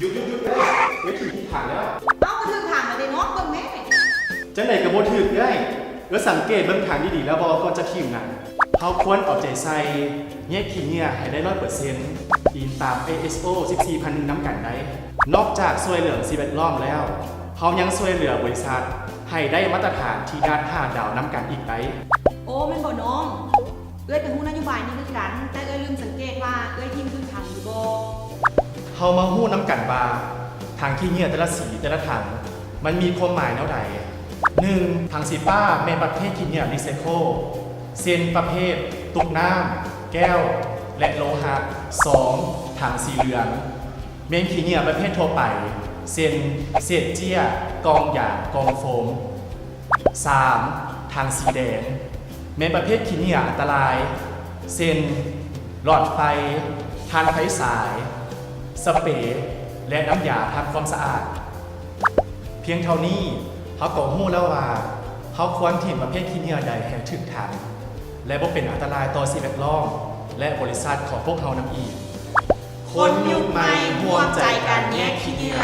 ຢຸດໆໆ ເອື້ອຍ ເອື້ອຍຖິ້ມຜິດຖັງແລ້ວ. ເອົ້າ ກໍຖືກຖັງແລ້ວເດ້ນ້ອງ ເບິ່ງແມ້. ຈັ່ງໃດກໍບໍ່ຖືກເອື້ອຍ. ເອື້ອຍສັງເກດເບິ່ງຖັງດີໆແລ້ວບໍ່ ກ່ອນຈະຖິ້ມນະ? ເຮົາຄວນເອົາໃຈໃສ່ແຍກຂີ້ເຫຍື້ອໃຫ້ໄດ້ຮ້ອຍເປີເຊັນ ອີງຕາມ ໄອເອສໂອ ສິບສີ່ພັນໜຶ່ງ ນຳກັນໄດ້. ນອກຈາກຊ່ວຍເຫຼືອສິ່ງແວດລ້ອມແລ້ວ, ເຮົາຍັງຊ່ວຍເຫຼືອບໍລິສັດໃຫ້ໄດ້ມາດຕະຖານທີ່ດ້ານຫ້າດາວນຳກັນອີກໄດ໋. ໂອ້ ແມ່ນບໍ່ນ້ອງ? ເອື້ອຍກໍຮູ້ນະໂຍບາຍນີ້ຄືກັນ, ແຕ່ເອື້ອຍລືມສັງເກດວ່າເອື້ອຍຖິ້ມຖືກຖັງຢູ່ບໍ່? ເຮົາມາຮູ້ນຳກັນວ່າ ຖັງຂີ້ເຫຍື້ອແຕ່ລະສີແຕ່ລະຖັງ ມັນມີຄວາມໝາຍແນວໃດ. ໜຶ່ງ ຖັງສີຟ້າແມ່ນປະເພດຂີ້ເຫຍື້ອຣີໄຊເຄິນ ເຊັ່ນ ປະເພດຕຸກນ້ຳ, ແກ້ວ ແລະ ໂລຫະ. ສອງ ຖັງສີເຫຼືອງ ແມ່ນຂີ້ເຫຍື້ອປະເພດທົ່ວໄປ ເຊັ່ນ ເສດເຈ້ຍ, ກ່ອງຢາ, ກ່ອງໂຟມ. ສາມ ຖັງສີແດງ ແມ່ນປະເພດຂີ້ເຫຍື້ອອັນຕະລາຍ ເຊັ່ນ ຫຼອດໄຟ, ຖ່ານໄຟສາຍ, ສະເປ ແລະ ນ້ຳຢາທຳຄວາມສະອາດ. ພຽງເທົ່ານີ້ ເຮົາກໍຮູ້ແລ້ວວ່າ ເຮົາຄວນຖິ້ມປະເພດຂີ້ເຫຍື້ອໃດໃຫ້ຖືກຖັງ ແລະ ບໍ່ເປັນອັນຕະລາຍຕໍ່ສິ່ງແວດລ້ອມ ແລະ ບໍລິສັດຂອງພວກເຮົານຳອີກ. ຄົນຍຸກໃໝ່ຮ່ວມໃຈກັນແຍກຂີ້ເຫຍື້ອ.